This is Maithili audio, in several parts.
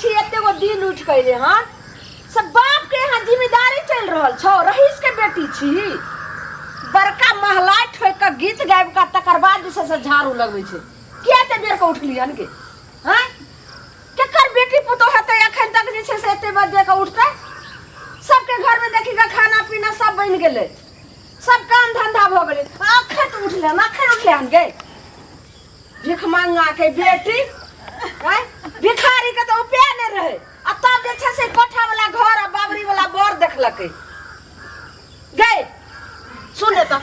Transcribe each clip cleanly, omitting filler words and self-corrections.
छी एते गो दिन उठि कऽ एलै हन से बाप के यहाँ जिम्मेदारी चलि रहल छौ रहीस के बेटी छी बड़का महलाइ ठोकि कऽ गीत गाबि कऽ तकर बाद जे छै से झाड़ू लगबै छै किया एते बेर कऽ उठली हन गे हँ केकर बेटी पुतोह हेतै एखन तक जे छै से एते बजे कऽ उठतै सबके घरमे देखी कऽ खाना पीना सब बनि गेलै सब काम धंधा भऽ गेलै अखन तऽ उठलै हन अखन उठलै हन गे भिखमंगा के बेटी आँय? भिखारी के तऽ उपाय नहि रहै आ तब जे छै से कोठा वाला घर आ बाबरी वाला बर देखलकै गै सुन ले तऽ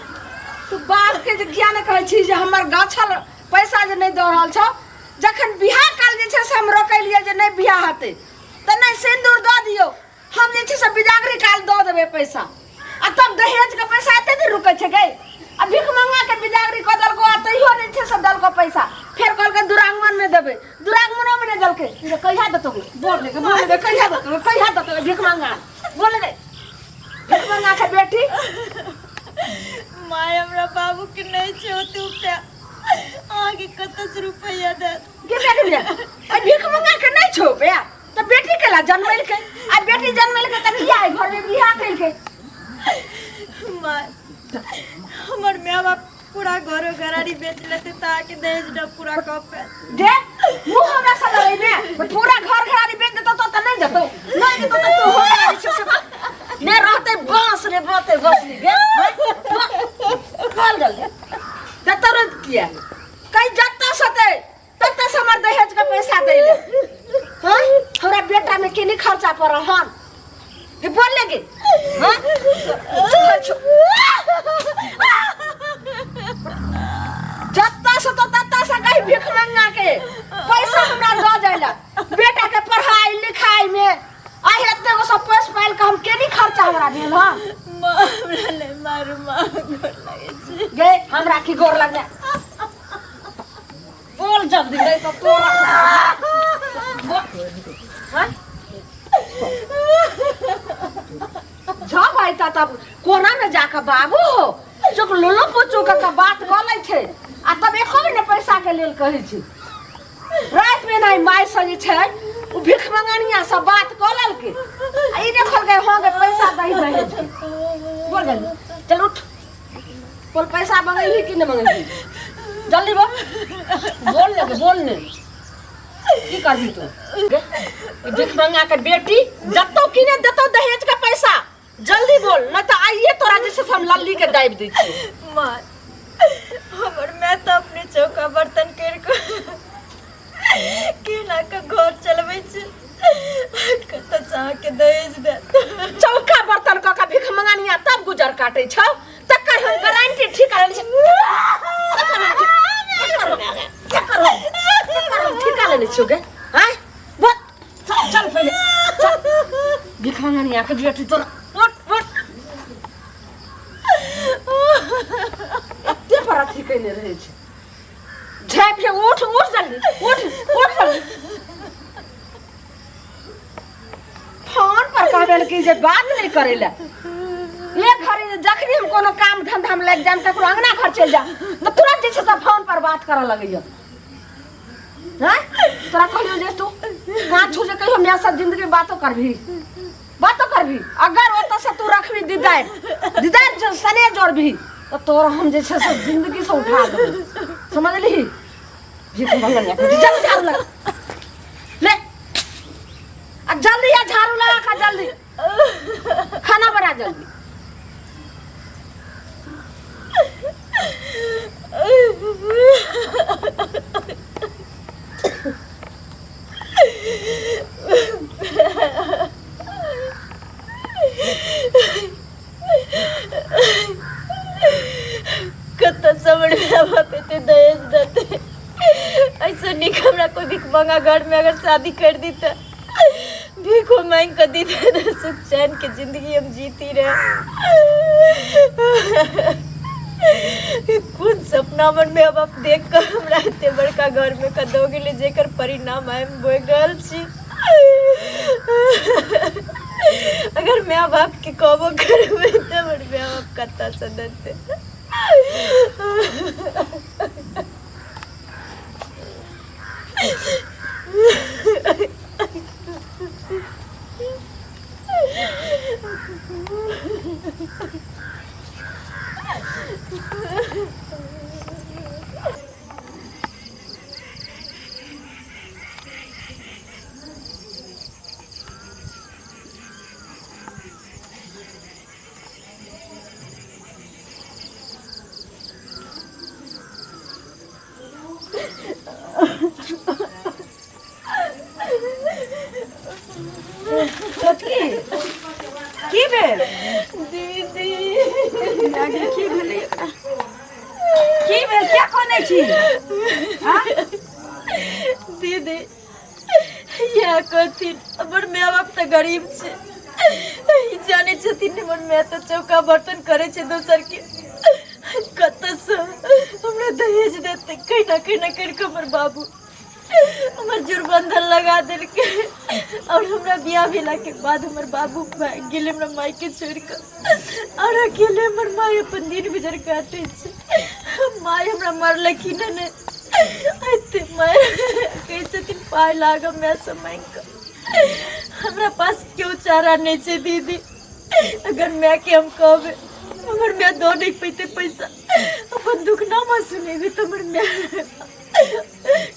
तू बाप के जे किया नहि कहै छी जे हमर गाछल पैसा जे नहि दऽ रहल छौ जखन बियाह काल जे छै से हम रोकलियै जे नहि बियाह हेतै तऽ नहि सिन्दूर दऽ दियौ हम जे छै से बिदागरी काल दऽ देबै पैसा आ तब दहेज के पैसा एते दिन रुकै छै गै आ भीख मंगा के बिदागरी कऽ देलको आ तैयो नहि छै से देलको पैसा फेर कहलकै दुरागमन मे देबै दुरागमनो मे नहि देलकै जे कहिया देतौ गे? बोल रे बोल रे कहिया देतौ गे? कहिया देतौ गे भीख मंगा बोल रे भीख मंगा के बेटी माय हमरा बाबू के नहीं छै ओते रुपया अहाँके कतऽ से रुपया देत के बेटी रे आ भीख मंगा के नहि छौ बे तऽ बेटी केला जनमेलकै आ बेटी जनमेलकै तऽ किया एहि घरमे बियाह केलकै माय हमर माय बाप पूरा घरो घरारी बेच लेते तऽ अहाँके दहेज न पूरा कऽ पायत दे मुँह हमरा से लड़ै ने पूरा घर घरारी बेच देतौ तऽ नहि देतौ नहि देतौ तऽ तू हो जाइ छै ने रहतै बाँस ने रहतै बस गे बोल जल्दी देतौ रे किया कहीं जत्ता सते तत्ते से हमर दहेज के पैसा दै ले हाँ हमरा बेटा में केनी खर्चा पड़ल हन के बोल लेगे हाँ जत्ता से तो तत्ता से कहीं भीख मंगा के पैसा हमरा दऽ जाइला बेटा के पढ़ाई लिखाई में आ एते गो सब पैस पाइल के हम केनी खर्चा हमरा भेल हन माँ हमरा नहि मारू माँ गोर लागै छी गे हमरा की गोर लगे बोल जल्दी नहीं तो तोरा हाँ? जब आइता तब कोना में जाके बाबू हो चुक लुलु पुचू के के बात कऽ लै छै आ तब एको ने पैसा के लेल कहै छै राति में नहीं माय से जे छै ओ भीख मंगनिया से बात कऽ लेलकै आ ई देखलकै हँ गे पैसा दही दहेज के बोल जल्दी चल उठ बोल पैसा मंगेली कि नहीं मंगेली जल्दी बोल बोल ले बोल ने की करबी तू ई भीख मंगा के बेटी जतो किने देतो दहेज के पैसा जल्दी बोल न तो आइए तोरा जैसे हम लल्ली के दाबि दै छी माँ हमर माय तऽ अपने चौका बर्तन करि कऽ केना कऽ घर चलबै छै कतऽ से अहाँके दहेज देत चौका बर्तन कऽ के भीख मंगानिया तब गुजर काटै छौ तकर हम गारंटी ठीक लेने छी तकर हम ठिका लेने छियौ गे आँय बोल चल चल पहिले चल भीख मंगानिया के बेटी तोरा उठ उठ एते पर अथी कयने रहै छै झाँपि के उठ उठ जल्दी उठ उठ जल्दी फोन पर कहबेन कि जे बात नहीं करे ला एक घड़ी जखनी हम कोनो काम धंधा में लागि जाम ककरो अंगना घर चलि जाम तऽ तुरंत जे छै से फोन पर बात करऽ लगैया हैं तोरा कहलियो जे तू काँच छू जे कहियो माय सब जिंदगी में बातो करबी बातो करबी अगर ओतऽ से तू रखबी दीदार दीदार जो सने जोड़बी तऽ तोरा हम जे छै से जिंदगी से उठा देबो समझलिही भीख मंगल चल झाड़ू लगा ले आ जल्दी आ झाड़ू लगा खा जल्दी खाना बना जल्दी कतऽ से हमर माय बाप एते दहेज देतै ऐसे नीक हमरा कोई भीख मंगा घर में अगर शादी कर दी तऽ भीखो मांग कऽ दीते तऽ सुख चैन के जिंदगी हम जीती रहे कोन सपना मन में अब आप देख कऽ हमरा एते बड़का घर में कऽ दऽ गेलै जेकर परिणाम आइ हम भोगि रहल छी अगर माय बाप के कहबो करबै तऽ हमर माय बाप कतऽसँ देतै छोटकी की भेल दीदी आगे की भेलै एकरा? की भेल क्या कनै छी हाँ? दीदी इएह कहथिन हमर माय बाप तऽ गरीब छै ई जानै छथिन हमर माय तऽ चौका बर्तन करै छै दोसरके कतऽसँ हमरा दहेज देतै कहिना कहिना करि कऽ हमर बाबू हमर जुर्बंधन लगा देलकै आओर हमरा बियाह भेलाके बाद हमर बाबू भागि गेलै हमरा मायके छोड़ि कऽ आओर अकेले हमर माय अपन दिन गुजर काटै छै माय हमरा मरलखिन हँ नहि एते माय कहै छथिन पाइ लागब मायसँ मांगि कऽ हमरा पास केओ चारा नहि छै दीदी अगर मायके हम कहबै हमर माय दऽ नहि पैतै पैसा अपन दुख नामा सुनेबै तऽ हमर माय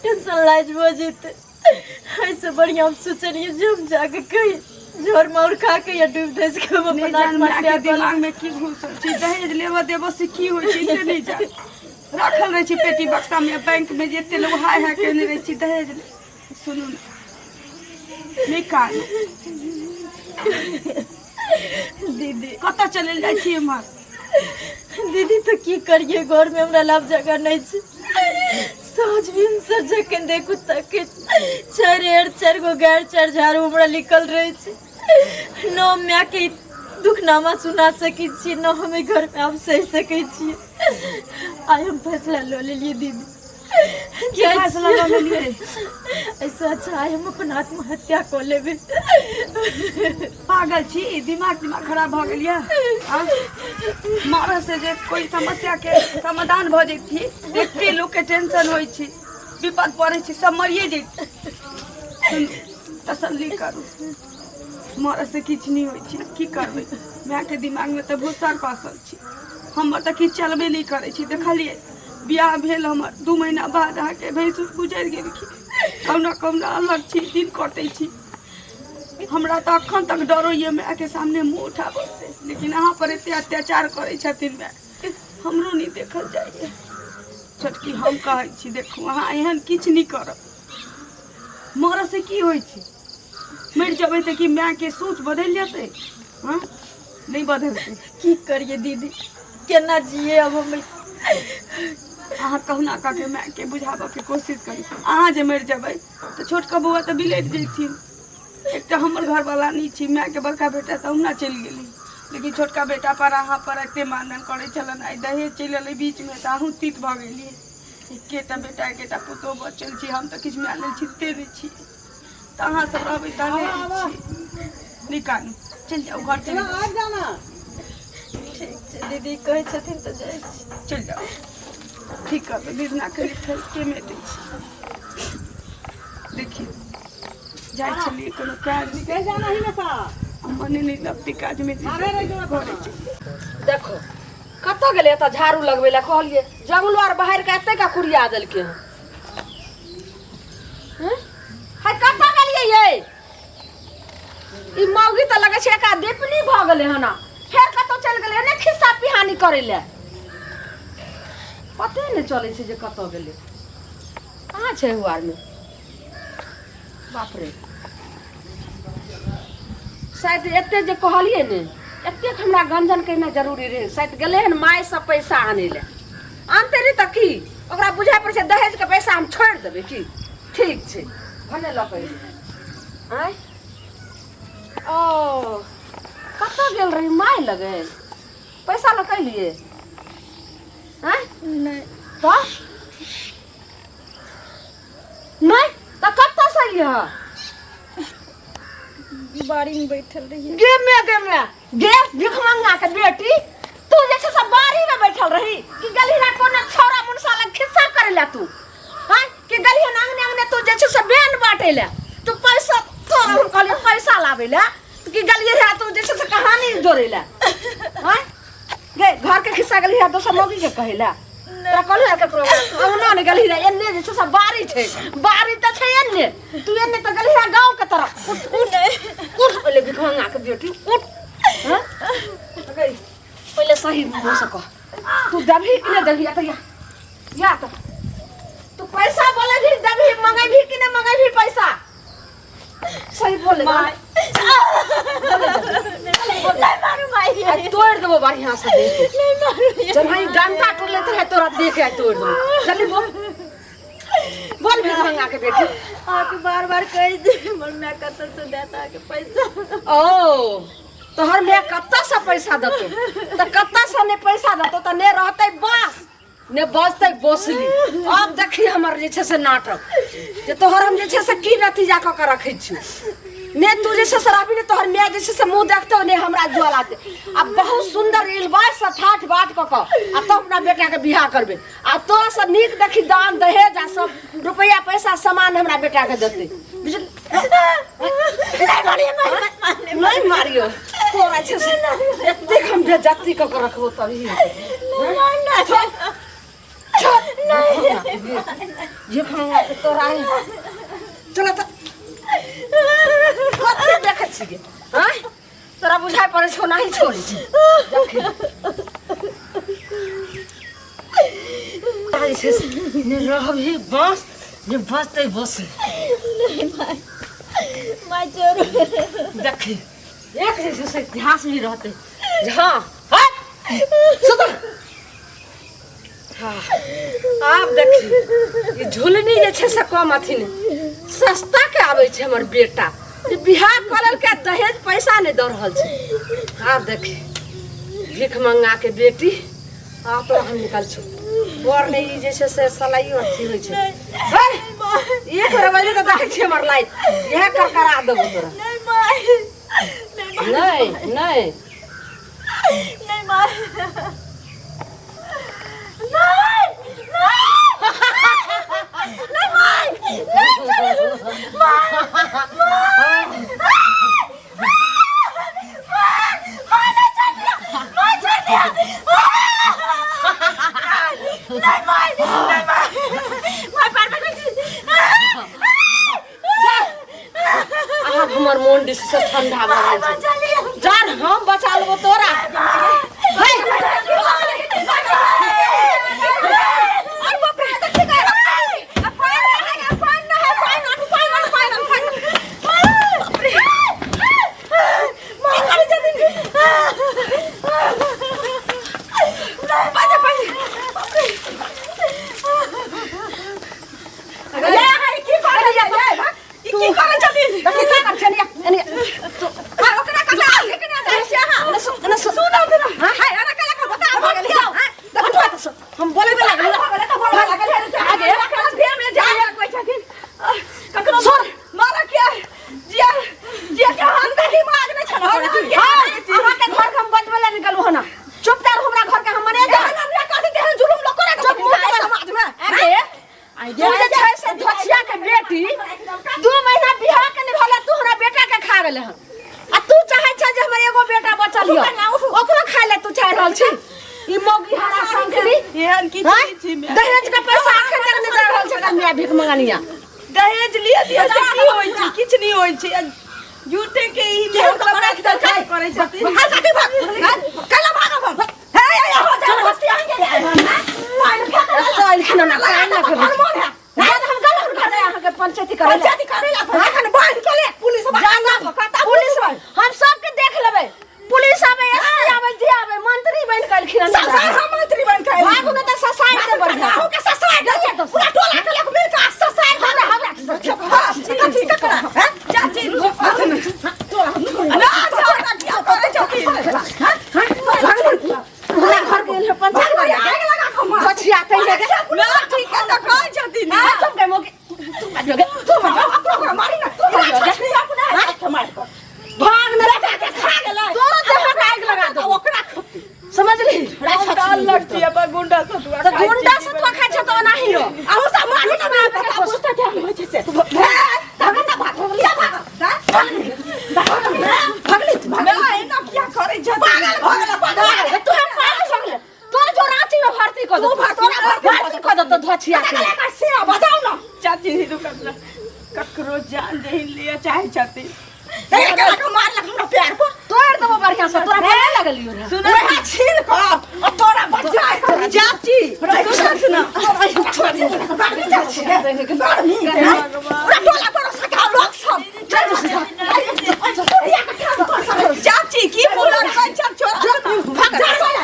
टेंशन लाज भऽ जेतै एहिसँ बढ़िआँ हम सोचलियै जे हम जाके कही झोर माउर खा के या डूबि धसि के हम नहि अपन जान मायके आत्महत्या कऽ लेब। दिमागमे की घुसल छै दहेज लेबऽ देबऽ से की होइ छै से नहि जान राखल रहै छै पेटी बक्सामे बैंकमे जते लोग हाय हाय केने रहै छै दहेज ले सुनू ने नहि कानू दीदी कतऽ चलल जाइ छी एम्हर दीदी तऽ की करिए घरमे हमरा लाभ जगह नहि छै साँझ भिनसर जखन देखू तखन चारि एर चारि गो गारि चारि झाड़ू हमरा लिखल रहै छै न हम मायके दुखनामा सुना सकै छियै न हम एहि घरमे आब सहि सकै छियै आइ हम फैसला लऽ लेलियै दीदी की फैसला लऽ लेलियै ऐसे अच्छा आइ हम अपन आत्महत्या कऽ लेबै पागल छी दिमाग दिमाग खराब भऽ गेल यऽ आँ? मरऽ से जे कोइ समस्या के समाधान भऽ जैती एते लोक के टेंशन होइ छै विपद पड़ै छै सब मरिए जैती सुनू तसल्ली करू मरऽ से किछु नहि होइ छै की करबै मायके दिमागमे तऽ भूसा कसल छै हमर तऽ किछु चलबे नहि करै छै देखलियै बियाह भेल हमर 2 महीना बाद अहाँके भैंसुर गुजरि गेलखिन कहुना कहुना अलग छी दिन कटै छी हमरा तऽ अखन तक डर होइए मायके सामने मुँह उठाबऽ से लेकिन अहाँ पर एते अत्याचार करै छथिन माय हमरो नहि देखल जाइए छोटकी हम कहै छी देखू अहाँ एहन किछु नहि करब मरऽ से की होइ छै मरि जेबै तऽ की मायके सोच बदलि जेतै हँ नहि बदलतै की करिए दीदी केना जिए अब हम अहाँ कहुना कऽ के मायके बुझाबऽके कोशिश करी अहाँ जे मरि जेबै तऽ छोटका बौआ तऽ बिलटि जैथिन एकटा हमर घरवाला नहि छी मायके बड़का बेटा तऽ ओहुना चलि गेली लेकिन छोटका बेटा पर अहाँ पर एते मानन करै छलनि आइ दहेज चलि एलै बीचमे तऽ अहूँ तीत भऽ गेलियै एकेटा बेटा एकेटा पुतोहु बचल छी हम तऽ किछु माय लेल छिते नहि छी तऽ अहाँ सब रहबै तहने छी नहि कानू चलि जाउ घर चलि जाउ ठीक छै दीदी कहै छथिन तऽ जाइ छी चलि जाउ ठीक करबै बिजना के लिखल के मेटै छै देखियौ जाइ छलियै कोनो काज मने नहि लगतै काजमे घरे चलि देखो कतऽ गेलै एतऽ झाड़ू लगबै लए कहलियै जंगलो आर बाहर के एते का कुरिया देलकै हन हँ? हाय कतऽ गेलियै यै ई मौगी तऽ लगै छै एका दीपनी भऽ गेलै हन फेर कतौ चलि गेलै ने खिस्सा पिहानी करै लए पते नहि चलै छै जे कतऽ गेलै कहाँ छै ओ आरमे बाप रे शायद एते जे कहलियै ने एतेक हमरा गंजन केनाइ जरूरी रहै शायद गेलै हन मायसँ पैसा आनै लए आनतै नहि तऽ की ओकरा बुझाइ पड़ै छै दहेजके पैसा हम छोड़ि देबै की ठीक छै भने लऽ कऽ एलियै। आँय ओ कतऽ गेल रही माय लगे पैसा लऽ कऽ एलियै आँय नहि तऽ नहि तऽ कतऽ से एलियै हँ बाड़ी में बैठल रहियै गे मे गे मे गे भिखमंगा के बेटी तू जे छै से बाड़ी में बैठल रही कि गली ना कोनो छौड़ा मुनसा लग खिस्सा करे ला तू हैं कि गली ना अंगने अंगने तू जे छै से बेन बांटे ला तू पैसा तोरा हम कहलियै पैसा लाबै ला कि गली रहा तू जे छै से कहानी जोड़े ला हैं गे घर के खिस्सा गेली है दोसर मौगी के कहेला तोरा कहलू है केकरो अंगना ने गेली रे एन्ने जे छै से बाड़ी छै बाड़ी तऽ छै एन्ने तू एन्ने तऽ गेली है गाँव के तरफ उठ उठ उठ पहिले भिखमंगा के बेटी उठ हैं गई पहिले सही मुँह से कह तू देबही कि नहि देबही या तऽ या या तऽ तू पैसा बोले भी देबही मंगेबही कि नहि मंगेबही पैसा सही बोले माय नहीं मारू माई आइ तोड़ि देबो बढ़िया से देख नहीं मारू जब हम डंडा टूट लेते रहे तोरा देख के आइ तोड़ देबो जल्दी बोल बोल भी मंगा के बेटी आके बार बार कह दे हमर माय कतऽ से देता के पैसा ओ तोहर माय कतऽ से पैसा देतौ तऽ कतऽ से नहि पैसा देतौ तऽ ने रहतै बास ने बजतै बोसली अब देखी हमर जे छै से नाटक जे तोहर हम जे छै से की नतीजा कऽ के रखै छियौ ने तू जे छै से रहबी ने तोहर माय जे छै से मुँह देखतौ ने हमरा ज्वाला दे आ बहुत सुन्दर इलबास से ठाठ बाट कऽ कऽ आ तब अपना बेटाके बियाह करबै आ तोरा से नीक देखी दान दहेज आ सब रुपैआ पैसा सामान हमरा बेटाके देतै बुझल नहीं मारियो तोरा छै से एतेक हम बेज्जती कऽ के रखबो तभी ये खाना के तोरा है चलो तऽ कथी देखै छियै आँय तोरा बुझाइ पड़ै छौ नाही छोड़ी छै देखी। जे छै से ने रहबही बाँस ने बचतै बस माय छोड़ू देखी एक जे छै से इतिहास भी रहतै जे हँ हट सुतल हाँ आब देखी ई झुलनी जे छै से कम अथी नहि सस्ता के आबै छै हमर बेटा ई बियाह कऽ लेलकै दहेज पैसा नहि दऽ रहल छै आब देखी भीख मंगा के बेटी आब तोरा हम निकाल छौ बर नहि ई जे छै से सलाइयो अथी होइ छै हे, एक बेर बजले तऽ देखै छियै हमर लाइट इएह करकरा देबो तोरा नहीं माय नहीं नहि नहि नहीं माय नहीं नहीं नहीं माय नहीं छोड़ू माय माय माय नहीं छोड़ दिया माय छोड़ दिया नहीं माय नहीं माय माय पैर पकड़ आब हमर मोन दिस से ठंडा भऽ गेल छै जान हम बचा लेबो तोरा हे हम बोले लागल आगे सुन अहाँके घर के हम बचबै लए निकलू हन चुपचाप हमरा घर के हम मने चुप मुँह के बंद। आगे तू जे छै से धोछिया के बेटी 2 महीना बियाह के नहि भेलै तू हमरा बेटा के खा गेलै हन आ तू चाहै छै जे हमर एगो बेटा बचल यऽ ओकरो खाय ले तू चाहि रहल छी ई मौगी हरा संखली एहन की हैं? चीज छी माय? दहेज के पैसा अखन तक नहि दऽ रहल छै कन्या भीख मंगनिया दहेज लिए दिए से की होइ छै किछु नहि होइ छै आ झूठे के ई में सब करै छथिन एतऽ एलखिन हन कान लऽ कऽ हम गलत हुनका अहाँके पंचायती करै जाना पुलिस हम सबके देख लेबै पुलिस आबै एसपी आबै जे आबै मंत्री बनि कऽ एलखिन हन भागू ने तऽ ससारि दे बढ़िया हमरा हमरा हमरा घर के एलहे पंचायत बचिया तै लगे आ तुम के मोके तुम बाजोगे तुम बाजोगे भाग न रे खा गेलै तोरो देह के आगि लगा दो ओकरा समझली गुंडा सतुआ तऽ गुंडा सतुआ खाइ छै तऽ ओनाही रह अहूँ सब मारू ना एना किया करै छथिन भछिया के एकर से बताउ ना चाची ही रुकत ना ककरो जान देही लिया चाहे छाती देख के लगा मार लग हमरा प्यार पर तोड़ देबो बढ़िया से तोरा भले लगलियो रे सुन वह छीन क और तोरा बच्चा चाची सुन सुन पूरा टोला पड़ोस के लोग सब चाची की बोला चल छोरा भाग जा चल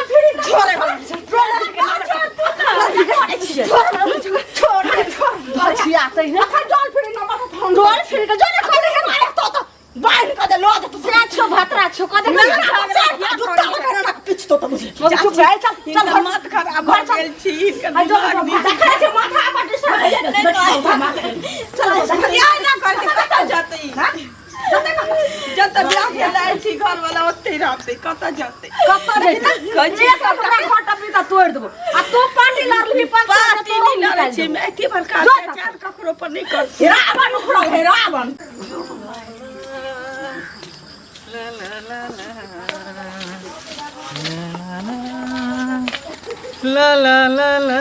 फिर छोरे भछिया तै ना डोल फिर नंबर फोन डोल फिर के जोने खा दे मारे तो तो बांध कर दे लो तू से छो भतरा छो क देख ना जूता लगा ना पिछ तो मुझे चुप रह चल चल घर माथ खराब भऽ गेल छी हिनकर आ जो दिमाग जो देखै छै माथा पर डिस्टर्ब भऽ जाइ चल बियाह ना करके कतऽ जतै जतऽ बियाह के लायल छी घर वाला ओतै रहतै कतऽ जतै कतऽ जैतै कहै छी एक हमरा घर टपी त तोड़ देबो आ तू पार्टी लड़ली पाँच सौ पार्टी तोरो नहि लड़ै निकालि छी देबो। एते बड़का जो अत्याचार ककरो पर नहि कर रावण उखड़ल है रावण ला ला ला ला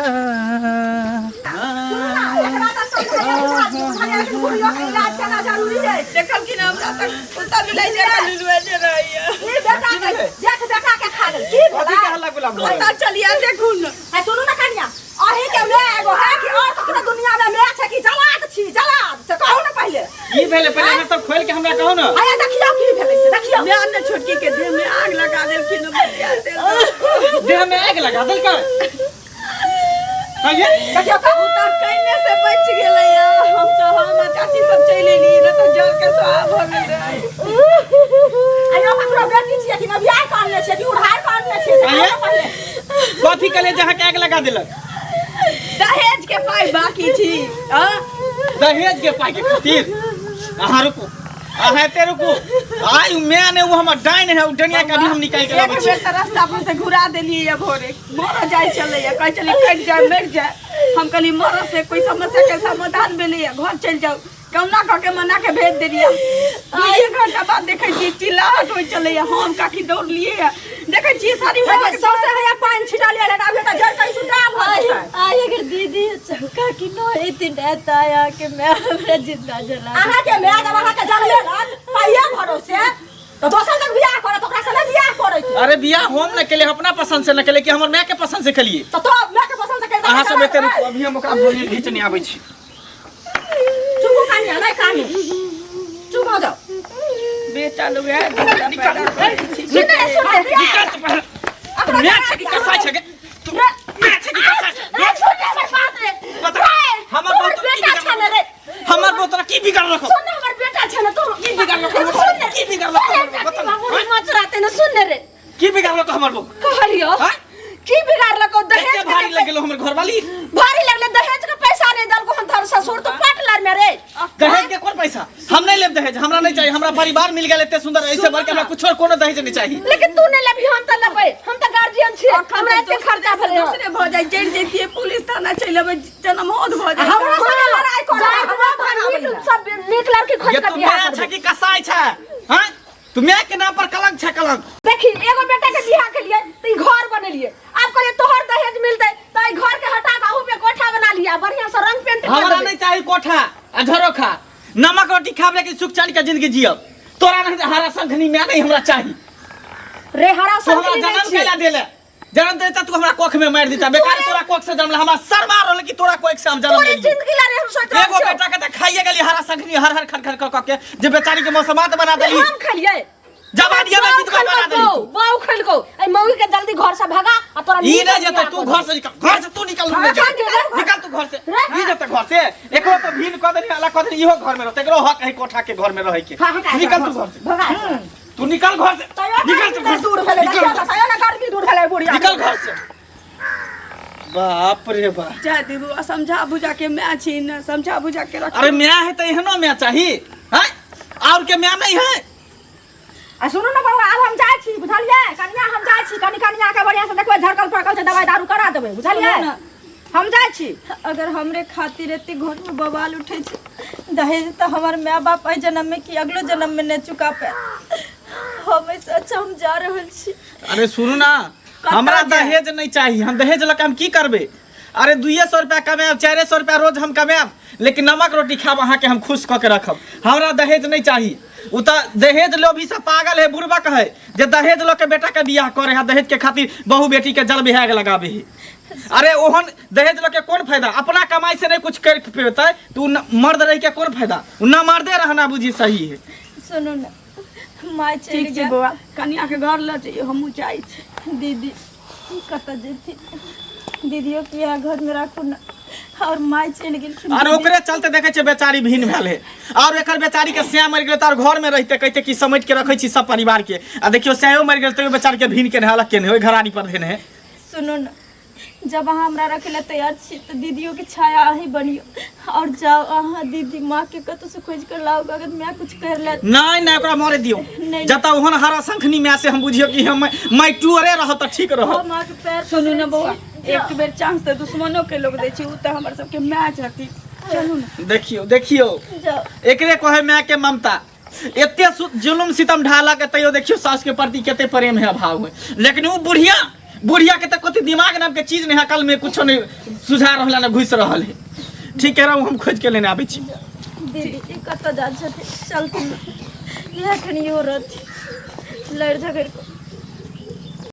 एकरा तऽ समझाइए बुझा दियौ, बुझलियै? लेकिन बुढ़ियो के इलाज केना जरूरी है देखल कि ना हमरा तक कुत्ता बिलाइ जेना लुलुए रहैया ई बेटा के देख बेटा के खा गेल की कथी भेलै के हल्ला गुल्ला भऽ कतऽ चलिया देखू न है सुनू ना कनिया अही के my एगो है कि और ककरो दुनिया में my छै कि जलाद छी जलाद से कहू ना पहिले की भेलै पहिले अहाँ सब खोलि के हमरा कहू ने आया देखियौ की भेलै से देखियौ my ने छोटकी के देह में आग लगा देलखिन बतिया देल देह में आगि लगा देलकै कहिए देखियौ तऽ ओ तऽ कइने से बचि गेलै हम सब हम आ चाची सब चलि एलियै नहि तऽ जल के सोहा भऽ गेल रहै आयो ककरो बेटी छियै कि नबियाह के आनने छियै कि उधार के आनने छियै से कहू ना पहिले कथी के लिए जहाँ के आगि लगा देलक दहेज के पाइ बाकी छी हाँ दहेज के पाइ के खातिर अहाँ रुकू अहाँ एते रुकू आइ उ माय ने उ हमर डाइन है उ डनिया के अभी हम निकालि के एक लाबै छी बेर तऽ रास्ता पर से घुरा देलियै या भोरे मरऽ जाइ छलैया कहै छलै कटि जाय मरि जाय हम कहलियै मरऽ से कोइ समस्या के समाधान भेलैया घर चलि जाउ कहुना कऽ के मना के भेज देलियै दुइये घंटा बाद देखै छियै चिल्लाहट होइ छलैया हम काकी दौड़लियै या देखै छियै सारी हे सौसे हैया पानि छिटलियै रहै अभी तऽ जड़ कहीं सुटा भऽ जेतै आइ अगर दीदी चौका की न एथिन त आया के मैं हमरा जिंदा जला अहाँ के my जब अहाँ के जन्मे लग पाइये भरोसे तऽ दोसर जग बियाह करत ओकरा से नहि बियाह करैत अरे बियाह हम न केले अपना पसंद से न केले कि हमर माय के पसंद से केलिए तऽ तो my के पसंद से केलिए अहाँ सब एते रुकू अभी हम ओकरा भोजन घीचने आबै छी चुप कानिया नहि कानू चुप हो जाओ बेटा लोग है बेटा पैदा करै छी सुने सुने निकल तो पहले तू माय छै कि कसाई छै गे? तू माय छै कि कसाई छै रे छोटे से बात रे बता हमर तोहर बहुत की बेटा बिगड़ल छै ने रे हमर बहुत की बिगड़ल सुन ने हमर बेटा छै ने तू की बिगड़ल सुन ने की बिगड़ल बता बाबू मचराते ने सुन ने रे की बिगड़ल हमर बो कहलियो हाँ? की बिगाड़लको दहेज एते के भारी लग गेलो हमर घरवाली भारी लगले दहेज के पैसा नहीं दलको हम तोहर ससुर तो पाट लड़ में रे दहेज के कौन पैसा हम नहीं लेब दहेज हमरा नहीं चाहिए हमरा परिवार मिल गेल एते सुंदर ऐसे बढ़ के हमरा कुछ और कोनो दहेज नहीं चाहिए लेकिन तू नहीं लेबी हम त लेबै हम त गार्जियन छियै हमरा एते खर्चा भेलै हन। दोसरे भऽ जाइ जरि जैतियै पुलिस थाना चलि अबै जनमौत भऽ जाइ हमरा संगे लड़ाई कर हमरा नीक सब नीक लड़की खोज ये के तू बियाह माय करबै छै कि कसाई छै हैं तू माय के नाम पर कलंक छै कलंक देखी एगो बेटा के बियाह के लिए त ई घर बनेलिए आब कहलिए तोहर दहेज मिलतै त ई घर के हटा के अहू पे कोठा बना लिया बढ़िया से रंग पेंट कर हमरा देबै नहीं चाहिए कोठा आ झरोखा नमक रोटी खाब लेकिन सुख चैन के जिंदगी जियब तोरा नहीं हरा शंखनी माय नहीं हमरा चाहिए रे हरा तू हमरा संकरी नहीं जन्म छियै। कैला देले जन्म देता तू हमरा कोख में मार देता बेकार तोरा कोख से जन्म हमरा शर्मा रहल कि तोरा कोख से हम जन्म पूरी लेलियै जिंदगी ला रे हम सोच रहल एगो छियौ। बेटा के त खाइए गेली हरा शंखनी हर हर खर खर कर के जे बेचारी के मौसमात बना देली हम खेलिए जवानिया में विधवा बना देली बहू बहू खेलको ए मौगी के जल्दी घर से भगा आ तोरा ई नीक नहीं जेतै बियाह तू कऽ घर से निकल घर से तू निकल हाँ, नहीं निकल, जा निकल तू घर से रे। ई जेतै घर से एकरो तो भीन कऽ देली अलग कऽ देली इहो घर में रहतै एकरो हक है कोठा के घर में रहै के हाँ, हटा, निकल तू घर से भगा तू निकल घर से तैयो निकल तू घर से दूर भेलै निकल देखियौ तैयो ना गर्मी दूर भेलै बुढ़िया निकल घर से बाप रे बाप जा दे बौआ समझा बुझा के माय छी ने समझा बुझा के रख अरे माय है तो एहनो माय चाही हैं और के माय नहीं है आ सुनू ने बौआ आब हम जाइ छी बुझलियै कनिया हम जाइ छी कनि कनिया के बढ़िया से देखबै झड़कल फड़कल छै दवाइ दारू करा देबै बुझलियै सुनू ने। हम जाइ छी अगर हमरे खातिर एते घर में बवाल उठे छै दहेज तऽ हमर माय बाप एहि जन्म में कि अगलो जन्म में नहीं चुका पाए हम ऐसे अच्छा हम जा रहल छी अरे सुनू ना हमरा दहेज नहीं चाहिए हम दहेज लऽ के हम की करबै अरे 200 रुपया कमायब, 400 रुपया रोज हम कमायब, लेकिन नमक रोटी खाब, अहाँके हम खुश कऽ के रखब। हमरा दहेज नहीं चाहिए। उ तऽ दहेज लोभी सब पागल है, बुड़बक है, जे दहेज लऽ के बेटा के बियाह करे है, दहेज के खातिर बहु बेटी के जल बिहाग लगाबे है। अरे ओहन दहेज लऽ के कोन फायदा? अपना कमाई से नहीं कुछ कर पेतै तो उ मर्द रह के कोन फायदा? उ ना मर्दे रहना बुझी सही है। सुनू ने, माय चलि ठीक छै गेल। बौआ, कनियाके घर लऽ जइयौ, हमहूँ जाइ छी। दीदी कतऽ जेथिन? दीदियो के यहाँ घर में राखू ने, और माय चलि गेलखिन। और ओकरे चलते देखै छियै बेचारी भिन्न भेल है। और एकर बेचारी के सैं मरि गेलै तऽ और घर में रहिते कहिते कि समेट के रखै छी सब परिवार के। आ देखियौ, सैंयो मरि गेल तैयो बेचारी के भिन्न केने है, अलग केने है, ओहि घरारी पर धेने है। सुनू ने, जब अहाँ हमरा रखे ला तैयार छी तऽ दीदियों के छाया अहीं बनियो, और जाओ अहाँ दीदी माँ के कतौ से खोज कर लाओ, अगर मैं कुछ कर ले। नहीं नहीं, ओकरा मरे दियौ। नहीं। जतऽ ओहन हरा शंखनी माय से हम बुझियौ कि हम माइटुअरे रहत तऽ ठीक रहत। हम माँ के पैर सुनू ने बौआ, एक बेर चांस तऽ दुश्मनो के लोग दै छै, ओ तऽ हमर सबके माय छथिन। चलू ने। देखियौ देखियौ। जाओ। एकरे कहे माय के ममता। एते जुलुम सितम ढाला के तैयो देखियो सास के प्रति कते प्रेम है, अभाव है। लेकिन वो बुढ़िया, बुढ़िया के तो कथी दिमाग नाम के चीज नहीं है, अकल में कुछो नहीं सुझा रहल ना घुस रहल है। ठीक है, रहू, हम खोज के लेने आबै छी। दीदी ई कतऽ जा छथिन? चलथिन, इएह कनियो रहथिन लड़ि झगड़ि कऽ।